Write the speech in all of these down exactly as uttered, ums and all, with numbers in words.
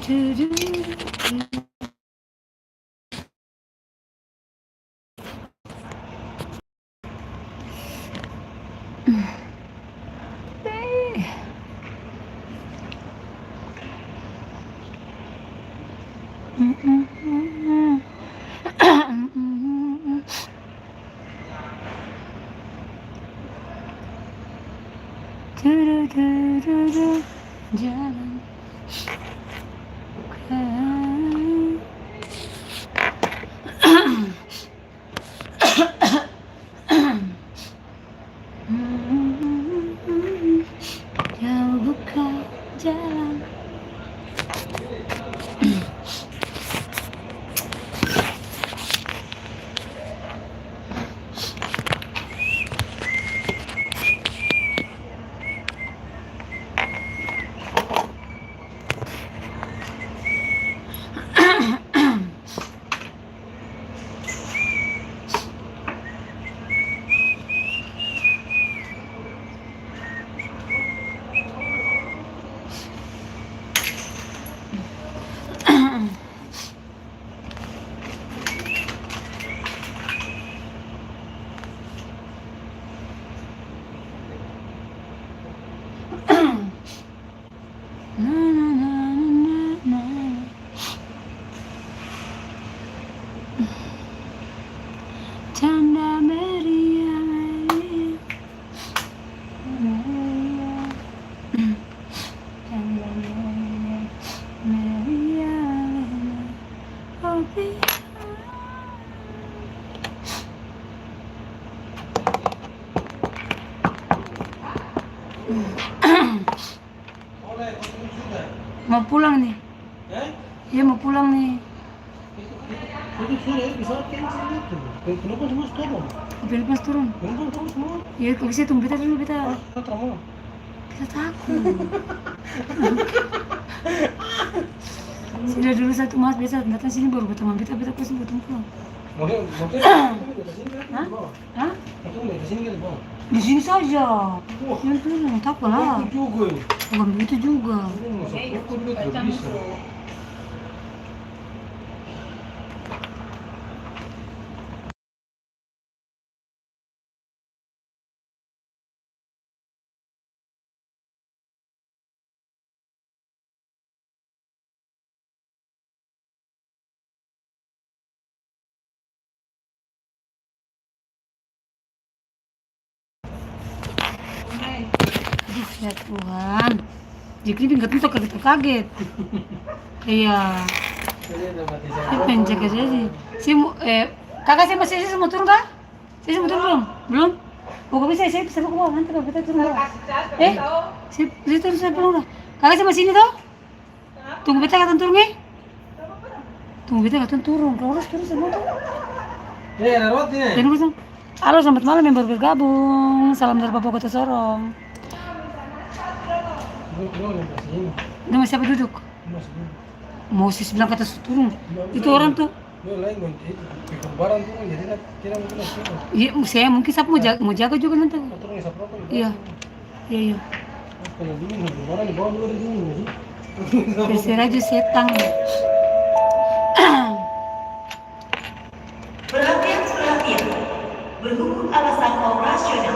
Du-du-du-du-du, jalan. Jauh buka jalan. Canda meriah, meriah, meriah. Canda meriah, meriah, meriah. Oh, biar. Mau pulang ni. Iya, mau pulang ni. Itu, itu, itu sudah, ya, pesawat cancel itu. Pe-, penumpang semua turun. Penumpang turun? Penumpang turun semua. Iya, kalo bisa tunggu beta dulu, beta. Ah, beta trauma. Beta takut. Sudah dulu satu mas, beta datang sini baru berteman beta, beta pusing bertemu pulang. Maksudnya, maksudnya, datang sini kan? Hah? Hah? Itu mau ke sini kali, Bang? Di sini saja. Wah. Yang turun, tak apa lah. Bukan begitu juga. Bukan begitu juga. Ini masuk toko juga tidak bisa. Aduh, ya Tuhan. Jadi biking katong takaget-takaget. Iya. Saya pengen jaga diri. Saya mau, eh, kakak saya masih, saya mau turun kah? Saya su turun belum? Belum? Pokoknya saya, saya bisa bawa nanti kalau kita turun, bawa. Eh, saya, saya turun, saya belum dah. Kakak saya masih ini toh? Tunggu beta katong turun, eh. Tunggu beta katong turun. Kalau harus turun semua tuh. Eh, ada rawat nih. Dan kosong. Halo, selamat malam yang baru bergabung. Salam dari Papua Kota Sorong. Dong, dong, dong, masih ini. Dong masih apa duduk? Masih duduk. Mau sis bilang kata su turun. Itu orang tuh. Yo, lain, itu, itu barang tuh, jadi, nah, kira mungkin harus turun. Iya, saya mungkin sap mau jaga, mau jaga juga nanti. Turun, isap rokok juga. Iya. Iya, iya. Kalau dingin, barang di bawah juga ada dingin, sih. Terserah aja setang. Perhatian, perhatian. Berhubung alasan operasional,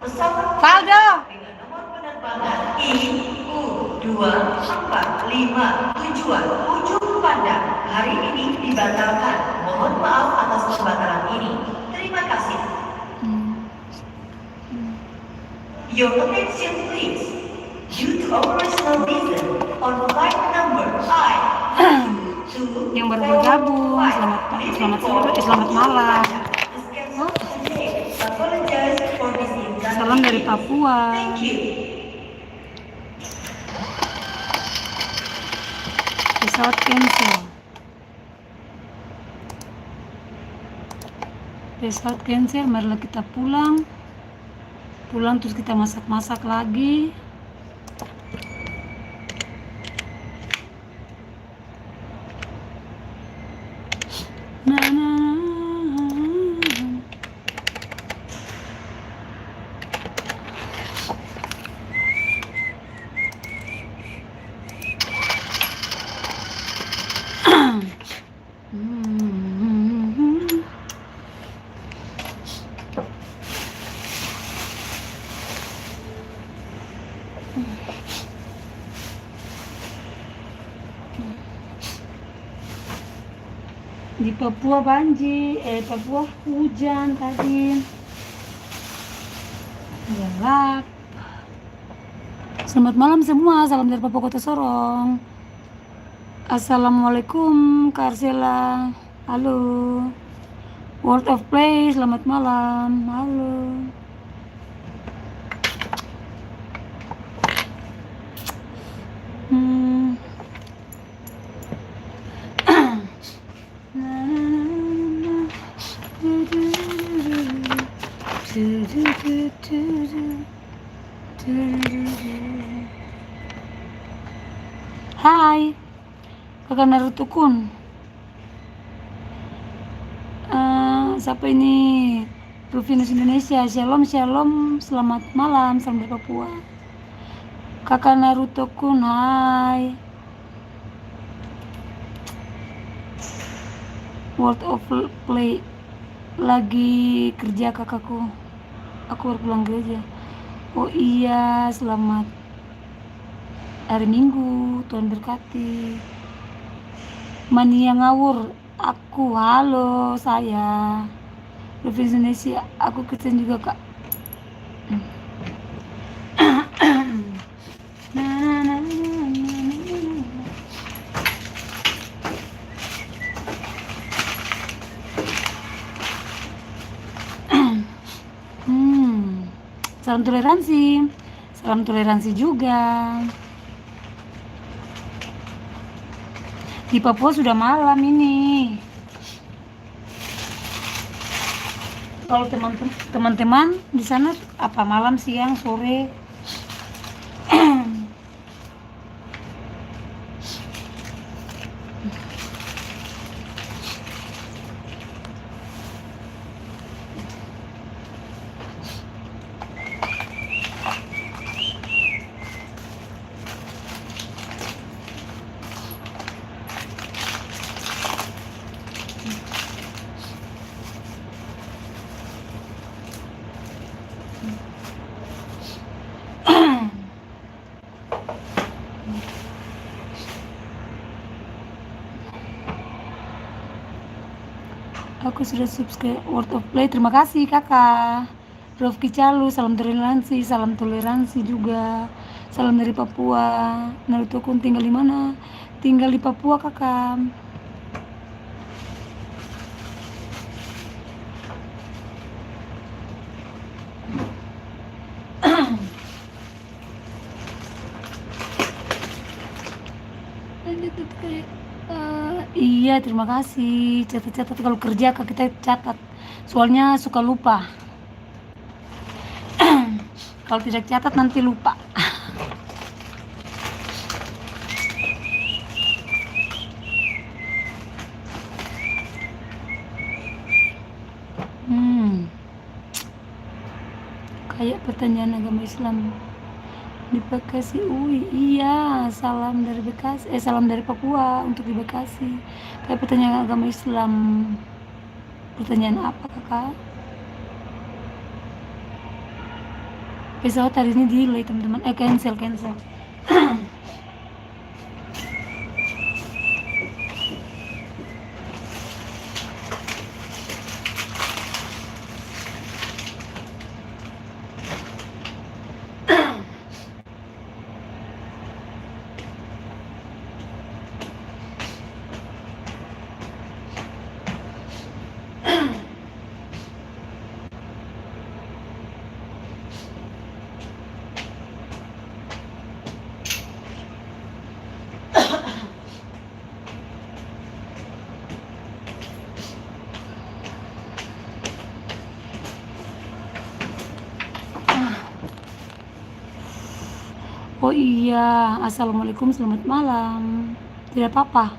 pesawat Faldo! Dengan nomor penerbangan I U dua empat lima tujuan Ujung Pandang hari ini dibatalkan. Mohon maaf atas pembatalan ini. Terima kasih. Hmm. Your attention please. Due to operational reason, on flight number I two two four five, yang baru bergabung, selamat pa-, selamat sore, eh, selamat malam. Salam dari Papua. Pesawat cancel. Pesawat cancel, marilah kita pulang. Pulang trus kita masak-masak lagi. Na, na, na, na. Di Papua banji-, eh, Papua hujan tadi. Gelap. Selamat malam semua, salam dari Papua Kota Sorong. Assalamualaikum, Kak Arsela. Halo. World of Play, selamat malam. Halo. Hmm. Hai, Kaka Naruto Kun. Eh, sapa ini? Rufinus Indonesia, shalom, shalom, selamat malam, salam dari Papua. Kaka Naruto Kun, hai. World of Play lagi kerja, kakaku. Aku baru pulang gereja. Oh iya, selamat hari Minggu, Tuhan berkati. Mania ngawur, aku, halo, saya. Provinsi Indonesia, aku Kristen juga, Kak. Hmm. Salam toleransi. Salam toleransi juga. Di Papua sudah malam ini. Kalau teman-tem-, teman-teman di sana apa, malam, siang, sore? Aku sudah subscribe World of Play. Terima kasih, Kaka. Rofki Calu, salam toleransi, salam toleransi juga. Salam dari Papua. Naruto Kun tinggal di mana? Tinggal di Papua, Kaka. Eh, iya, terima kasih. Catat-catat, kalau kerja, Kak, kita catat. Soalnya suka lupa. Kalau tidak catat, nanti lupa. Hmm. Kayak pertanyaan agama Islam di Bekasi, ui, iya, salam dari Bekasi, eh, salam dari Papua untuk di Bekasi. Kayak pertanyaan agama Islam, pertanyaan apa, Kakak? Pesawat hari ini delay, teman-teman, eh, cancel, cancel. Oh iya, assalamualaikum, selamat malam. Tidak apa-apa.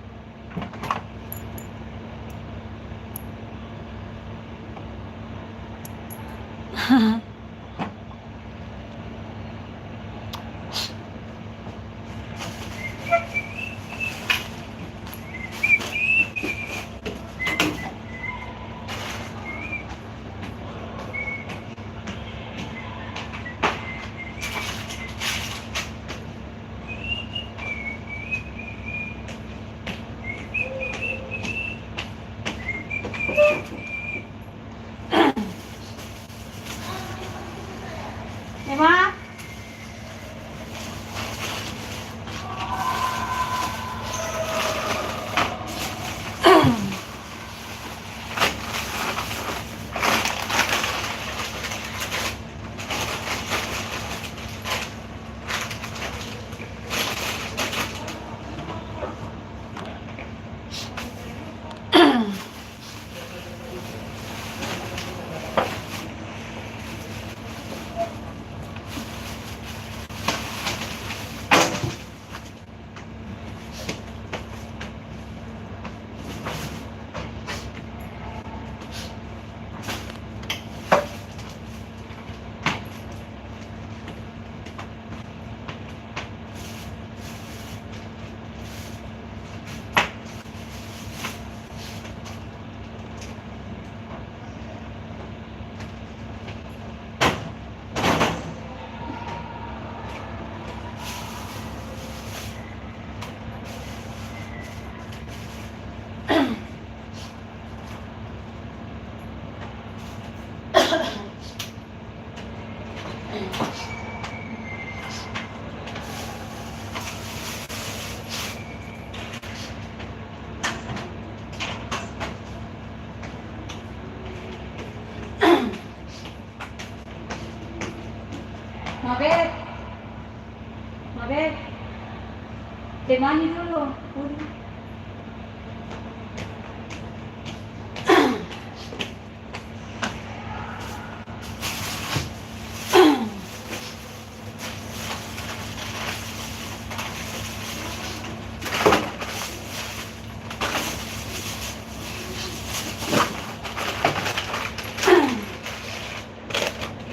Teh manis dulu.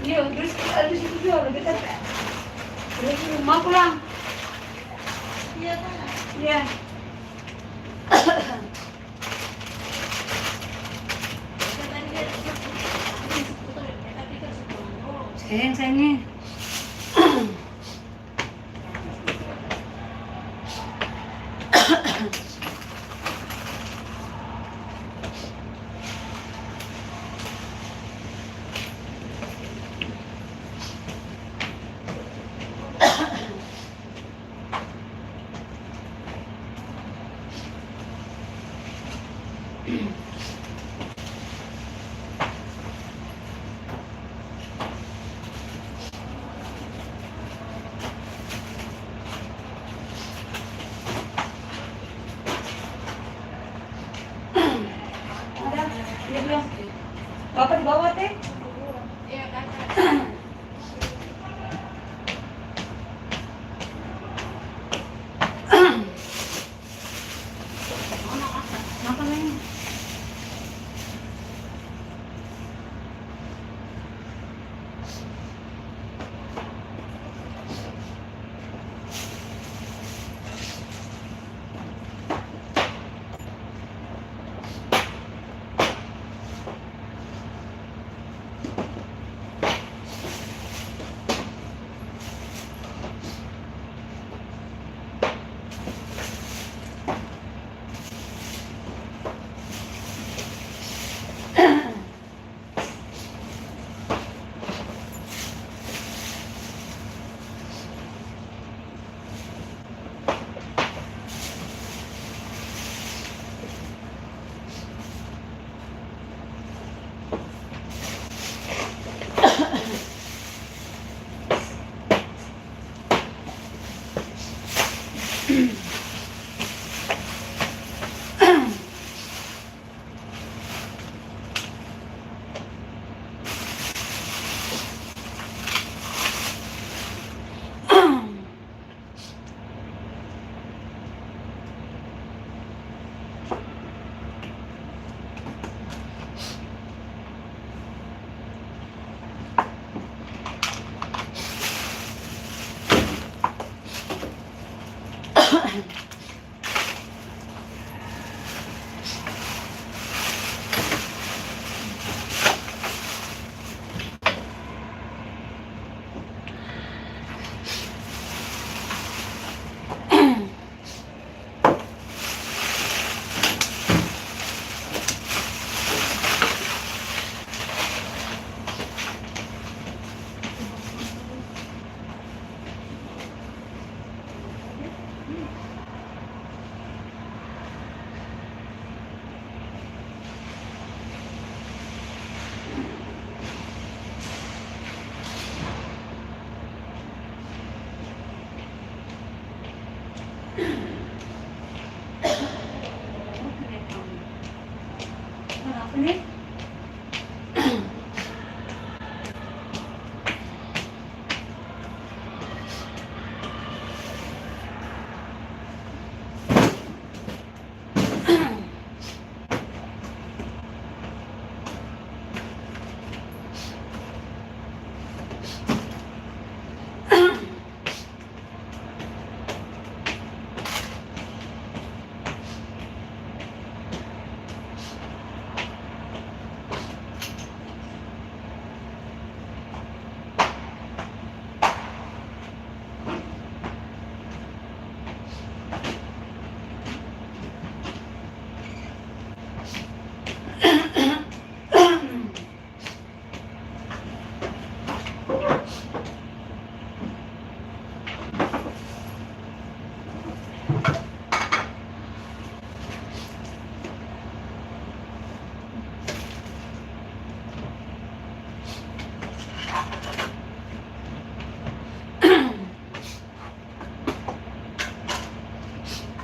Iya, terus ada situ juga, ada dekat. Terus rumah pulang. Iya, kan? Iya. Sayang, sayang, nih. Ada, dia bilang, "Bapak di bawah, Teh."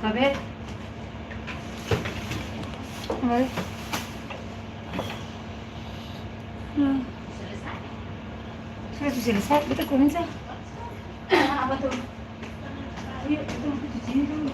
Babet. Babet. Hmm. Sudah su selesai, beta kuning sa. Apa tuh? Ayo, kita mau cuci sini dulu.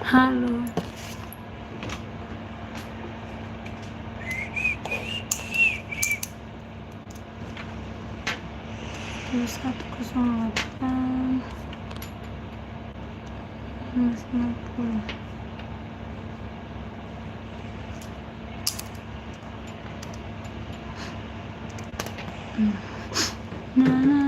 Halo. Dua satu kosong delapan, minus enam puluh. Hmm. Na, na,